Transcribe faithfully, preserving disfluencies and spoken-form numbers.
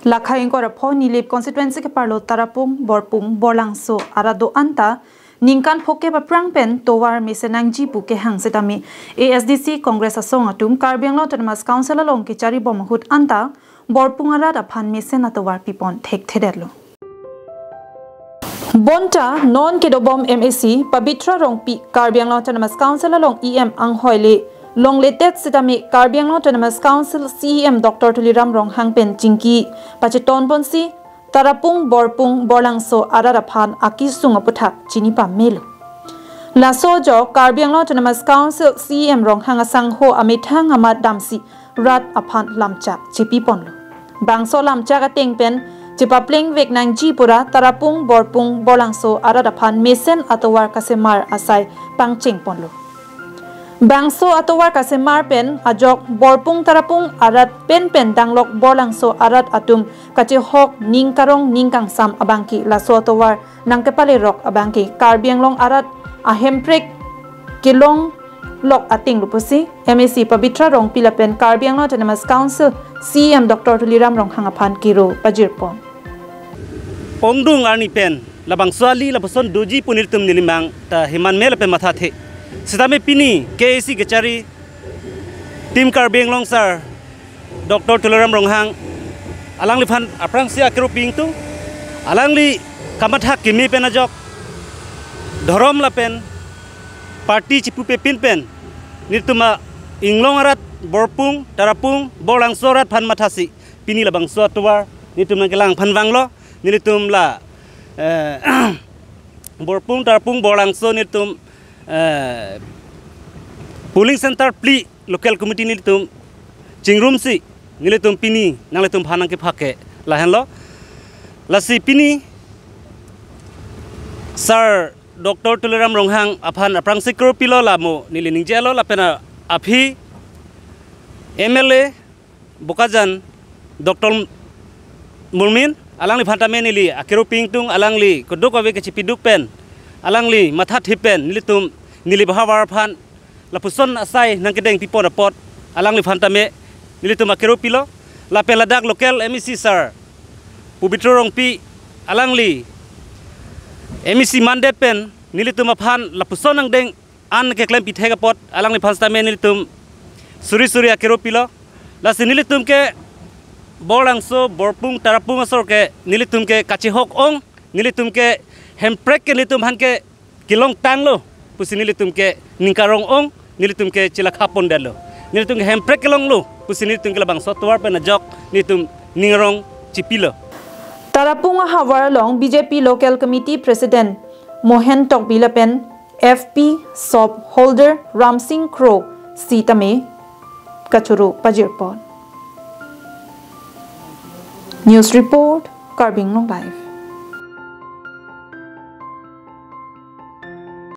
Lakha ingkoi ra pho Nilip constituency keparlo Tarapung, Borpung, Borlangso arat do-an ta ningkan phokep aphrang pen tovar mesen nangji pu kehang setame A S D C Congress asong atum Karbi Anglong Autonomous Council along kecharibom ahut anta Borpung arat aphan mesen atovar pipon thekthedetlo. Bonta non kedobom M A C Pabitra Rongpi Karbi Anglong Autonomous Council along E M anghoi le longledet setame Karbi Anglong Autonomous Council C E M Doctor Tuliram Ronghang pen chingki pacheton ponsi Tarapung, Borpung, Borlangso arat aphan akesung aputhak chini pamelo. Laso ajok Karbi Anglong Autonomous Council C E M Ronghang asangho amethang amat damsi rat aphan lamchak chepiponlo. Bangso lamchak ateng pen chepaplengvek nangji pura Tarapung, Borpung, Borlangso arat aphan mesen atovar kasemar asai pangchengponlo. Bangso atovar kasemar pen ajok Borpung Tarapung arat penpen danglok Borlangso arat atum kachehok ning karong ning kangsam abangke laso atovar nangkepalerok abangke Karbi Anglong arat ahemprek kelonglok atenglo pusi M A C Pabitra Rongpi lapen Karbi Anglong Autonomous Council C E M Doctor Tuliram Ronghang aphan kero pajirpon. Ongdung arni pen labangso ali lapuson doji pu nelitum nelimang ta heman me lapen mathathe. Setame pini K A C kechari Team Karbi Anglong sir Doctor Tuliram Ronghang alangliphan aphrangsi akero pingtung, alangli kamatha keme pen ajok dhorom lapen party chipupepin pen nelitum a-inglong arat Borpung, Tarapung, Borlangso arat aphan mathasi pini labangso atovar nelitum nangkelang aphan vanglo. Nelitum la, eh, Borpung, Tarapung, Borlangso nelitum, eh, polling center phli local committee nelitum chingrumsi nelitum pini nanglitum aphan nangkephake lahenlo. Lasi pini sir Doctor Tuliram Ronghang aphan aphrangsi kero pilo, la mo neli ningjelo lapen aphi M L A Bokajan Doctor Murmin alangliphan tame neli akero pingtung, alangli keduk ave kachipiduk pen alangli mathathe pen nelitum Nilip ahavar aphan lapuson asai nangkedeng pipon apot alangliphan tame nelitum akero pilo. Lapen ladak local M A C sir Pabitra Rongpi alangli M A C mandet pen nelitum aphan lapuson angdeng an keklem pithek apot alangliphan setame nelitum suri suri akero pilo. Lasi nelitum ke Borlangso, Borpung, Tarapung asor ke nelitum ke kachehok ong, nelitum ke hemprek ke nelitum aphan ke kelongtanglo pusi nelitum ke ning karong ong, nelitum ke chelakha pondetlo. Nelitum ke hemprek kelonglo pusi nelitum ke labangso atovar pen ajok nelitum ning arong chipilo. Tarapung ahavar along B J P Local Committee President Mohen Tokbi lapen F P shop holder Ramsing Kro sitame kachoro pajirpon. News report, Karbi Anglong Live.